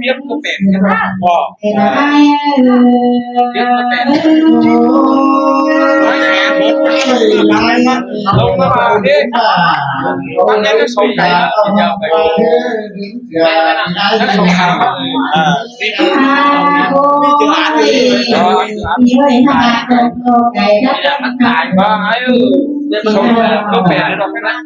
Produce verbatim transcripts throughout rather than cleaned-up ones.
Biếc có bền. Ồ. Biếc có bền. Nói nghe một. Không có vào đi. Ăn cái số cái đó thì nhau phải. Cái số cái đó. À.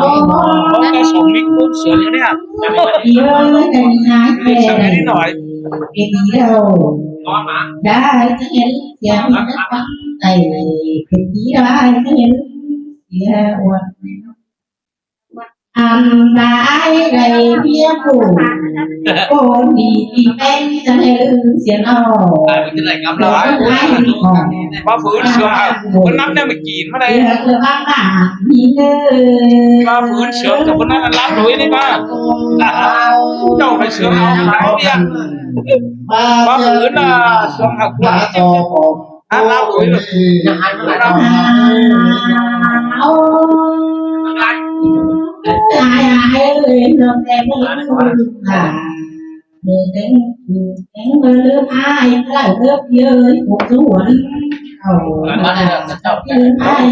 Có cái sổ mít bốn sửa như thế nào? Để sửa cái đi nói. Ăn bái đây phía phủ. Cô đi đi bên cho nên xiên ổ. Ai, mình cái này ngắm lo. Ai, ai, ai. Ba phủ ướn sướng hả? Có năm nay mình kín mà đây. Được, được, bác bà, nhìn ơi. Ba phủ ướn sướng, có năm là lắm rồi đấy ba. Đâu phải sướng, không phải đi à. Ba phủ ướn là sướng học của. Ăn lắm rồi.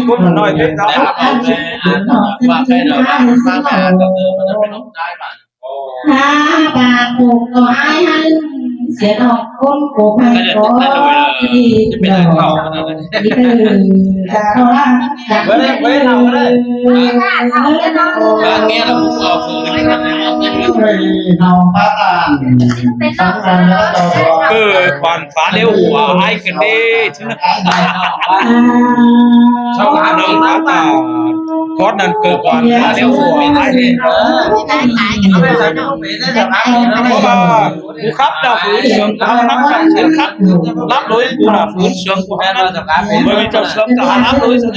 Cũng nói thế đó. Há bà cô có ai hăng, xiên ổ con cô hay có đi lò. Đi từ ra đó, ra với đây, với nào với đây. Nghe là một ở phủ. Nào bác à. Sáng ra nó tàu. Ừ, còn phá lêu của ai cái đi. Sau đó nó bác à. Có nên cơ quan phá lêu của ai đi. Có bà. Cô khắp là phủ sướng, cô khắp là sướng khắp. Lắp đối cô là phủ sướng, cô khắp lắm. Bởi vì trong sướng cả lắp đối sướng.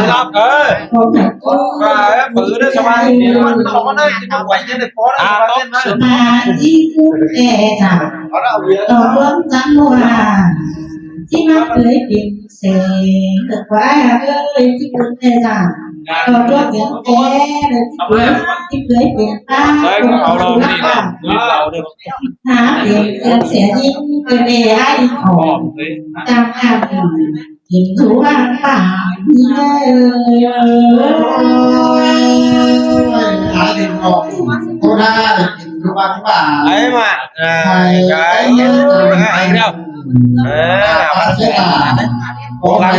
Lắp, ơ. Và phủ đấy sao mà, nó có đấy, chứ không phải như này, có đấy. À, mà tốt sướng. Có đó, huyện. Chỉ mắc cưới tìm sẻ, được quá ơi, chỉ muốn tê giả. Còn có tiếng té, được chỉ muốn, chỉ cưới tiền ta. Đấy, cũng hầu đâu, đi làm, đi làm được. Hả, tiền, tiền sẻ đi, cái này ai khổ. Tam tam, tìm chú ăn tả, nhớ. Ai đi khổ, cô đã, tìm chú ăn tả. Ấy mà, à, cái, cái, cái, cái, Ờ, cố gắng.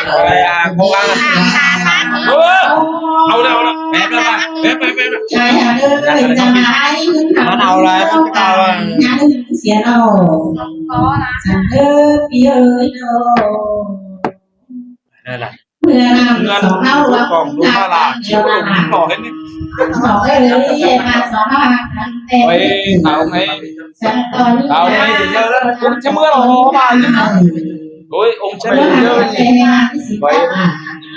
Ờ, à, cố gắng. Ơ, au đê, au đê. Bếp đó, bếp, bếp, bếp. Nó au đê, nó au đê. Đây là. Ngăn, cuối cùng đúng là, là chỉ có đúng bỏ hết đi. Ôi, tao ngay, tao ngay thì giờ đó, cũng chưa mưa rồi mà. Ôi, ông sẽ mưa rồi. Vậy.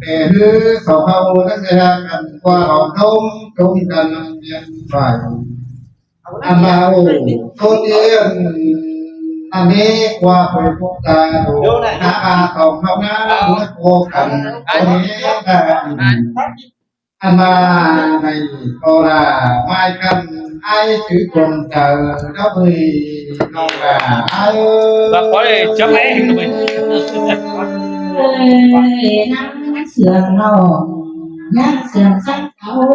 Pê ꞌhứ song ꞌháu ꞌnhắng ꞌdệt căn ꞌquá hom ꞌtống ꞌtống căn ꞌviạk phải. Ăn ꞌva ꞌtố tiên ꞌnặn ꞌnị ꞌquá pơi phúc ta đu ꞌná ꞌva song ꞌháu ꞌnhắng ꞌdệt ꞌpộ căn ꞌtố tiên ta ăn ꞌva ꞌnị ꞌcọ ꞌla ꞌmai căn ai chứ cuông chaư đaư ꞌmự ꞌnọng ꞌva ai ơi. Và có để chấm em. sương nó, nhắc sương sắc cáu,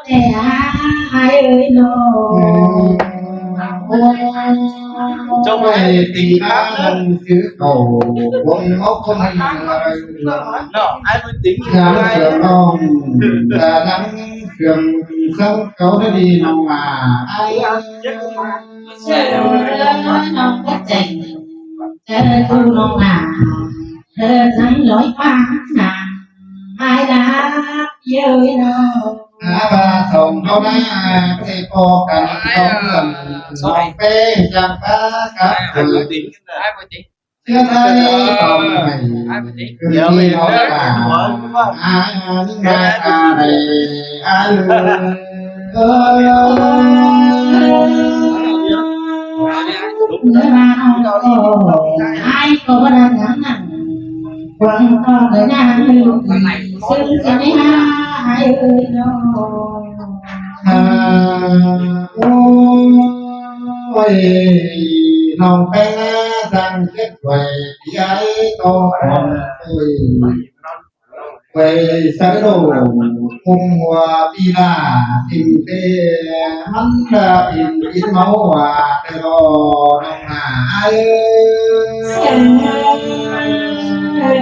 ê ai ơi nó. Ôi, trong này tình cảm lần thứ cầu, vốn ngốc không hay. Nó, ai mới tính. Nhắm sương nó, là nhắm sương sắc cáu thế đi nó mà. Ai ơi. Nó có chạy, nó du nó mà. Thơ thắng lối quang nắng, ai đã yêu nó. Á, ba sông nó đã, cái cô cần sông cần, sông pe chăm ba cặp. Ai mới tính, ai mới tính. Chưa thấy con này, ai mới tính. Cứ đi nó cả. Ai, ai, ai, ai, ai. Ai có đang ngắm ngắm. Quảng to người đang lưu ý. Sương sẽ đi ha, ai ơi nó. À, ôi, lòng bé đang chết quầy, đi ai to còn ôi. Quầy sới đồ, cung hùa đi là, tìm tê, mắn là tìm ít máu à, tê lo, nông à, ai ơi. Sương, ơi, ơi,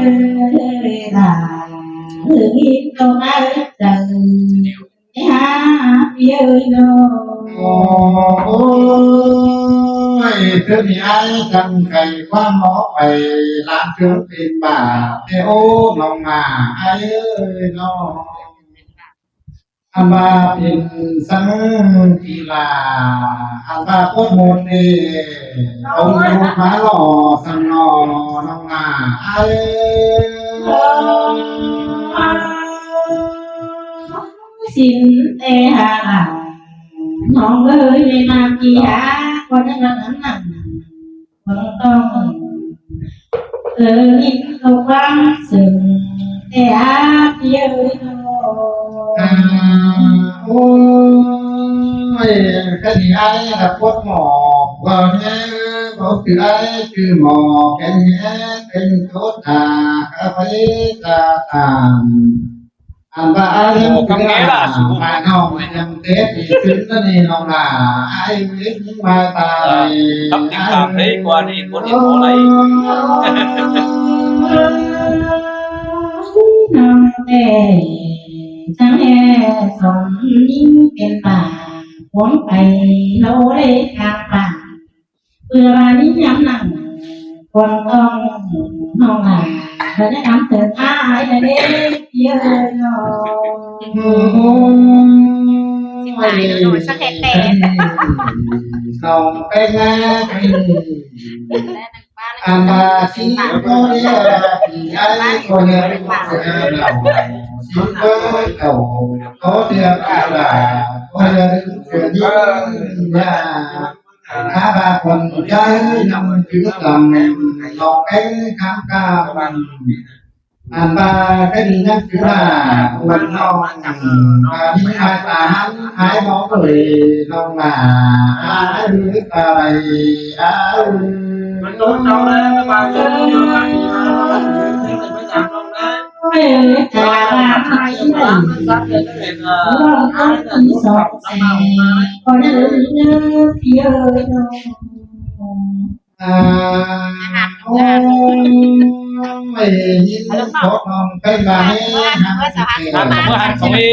ơi, là, ơi, ít to mái trần. Ôi, thưa thì ai chẳng cày qua mó bày làm sướng tìm bà, thế ô lòng mà ai ơi nó. Ăn ba pin sắng thì là ăn ba cốt một thì ông cốt má lò sắng nó lòng mà ai ơi. Xin tê hà là nó ơi mê ma kỳ hà con đang ngắm ngắm con con ơi tô quang sừng tê hà kia ơi nó. À, ôi, cái gì ai là quất mỏ, vào nhé, bảo từ ai từ mỏ, cái nhé, cái tốt à, cái phải ta tàn. Ăn ba ai ôi, em cắm nghe là sủ. Mai nọ mai nhằm Tết thì xứng nó đi lòng là ai biết những mai ta. Ờ, này, thắp tình ai cảm thấy qua đi, có đi có lấy. Năm tê, chẳng lẽ sống những bên bà, cuốn bay lâu lê càng bà. Bữa ba ní nhắm nặng, còn con nong là, rồi nó cắm từ ta ai là đi, kia rồi nó. Xin mời nó nổi sắc hẹt tẹt. Nong cái ngã, cái ăn ba xin có đi, thì ai có nhà, có nhà nào, xin có cầu, có đi là, có nhà đứng, có nhà. Á, ba khuôn ꞌchái ꞌnọng chứ tăm lỏ kéng khám ꞌca băn. Ăn ba cái đi nhắc chứ là khuôn ꞌnọng, ba đi ai ta hẳn, ai bó bơi lòng là, ai ư ta bày, ai ư. Ôi, chà, ba, hai, bảy. Ôi, con tí sọt xe. Con nhớ đến nhớ phía ơi đâu. À, ôi, nhìn có lòng cái bài hát của mình.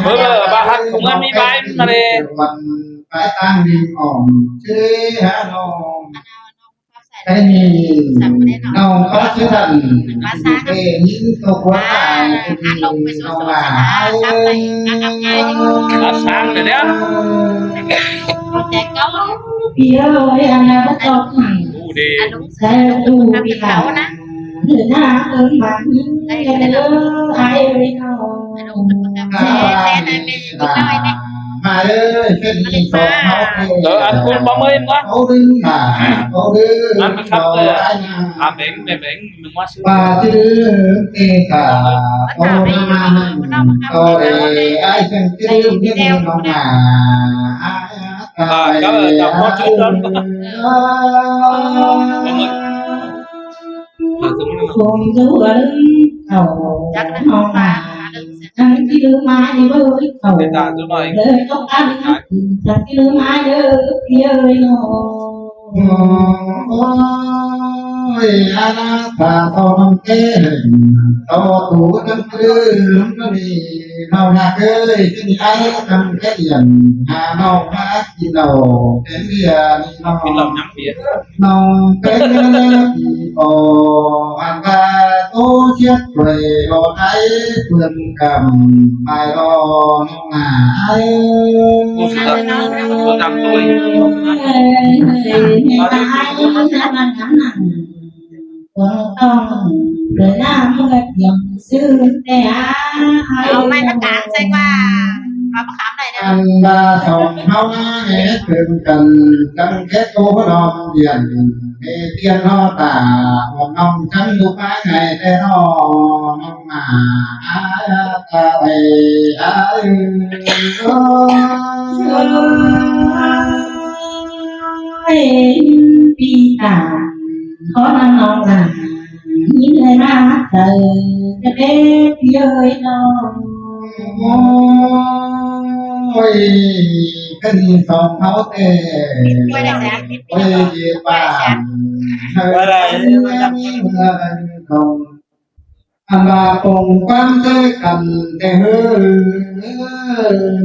Bơ, bơ, bài hát của mình, bài hát của mình. Bài tăng mình ổn, chứ hả, nó. Cái gì nông có chữ thần, ê, những tô quá tài, cái gì nông là ai ơi. Ba sáng rồi đấy. Bia ơi, ăn là bắt tóc. Đủ đi. Sẽ đủ bia. Người ta ơn bạn những cái đứa ai ơi. Mà ơi, cái gì có máu. Ờ, ăn cún bóng ấy quá. Ăn khắp, ờ, ăn bánh, bánh, bánh. Ba chữ tê cả, ô na ma hăng, tô rê, ai chăng chữ biết em lòng mà. Ai, ai, ai, ai, ai. Phung du ưn khảu, chắc nó nong không mà, mà. Đăng ký lư mai đi bơi khảu. Để ta du nói. Lời tốc ăn, chắc ký lư mai đi bơi ơi nó. Ôi, a la ta to năm tê, to tủ năm tư, năm tư đi, nau na kơi, cái đi ai, năm cái điện, hà nau na, cái đầu, cái điện, nau. Cái lòng nhắm phía. Nong pên na ki po han ba tô siết quầy lo đáy tuần cầm bài lo nong na ai. Cô sư đọc, cô đọc tôi. Con tông, rồi là mua tiệm sư để ai. Âu, mai bắt cán xanh qua. Mà bắt khám này nè. Ăn ba sòng háo ná né thường cần căng kết tô nong điện. Mê tiên nó tả, một nòng trắng lục ái ngày tê nó, nòng mà ai ta bày ai. Ôi, pi tả, khó năng nòng là, nhìn người mà trời, cái bếp ơi nó. Ôi, cái gì sòng háo tê. Ôi, cái gì bà. Ôi, cái gì bà. Ăn ba pông quán thế cần thế hư,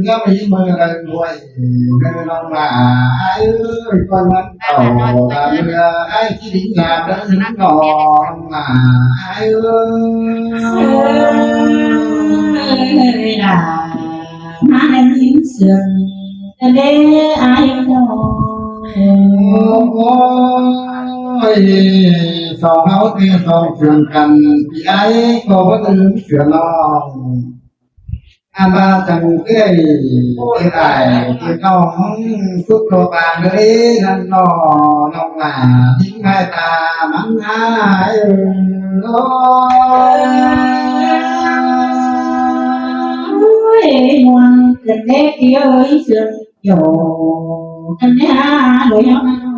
ngắm ý mơ đằng đuôi, ngơ lòng là ai ơi, con mắt tỏ là mưa ai chỉ đính nhà đã dính lòng là ai ơi. Ơi là má đang dính sương. Ôi, sòng háo tê sòng trường cần, thì ai có bất cứ sửa lòng. Ăn ba chẳng tê, tê tài, tê nong, sút tô ba đê, năn nò, nong là, dính mai ta, mắn ai, ôi. Ôi, muôn, cần đế kia ơi, sương. Yo, kan ne ha, lo ya ma no.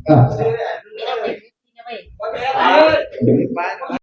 Ờ.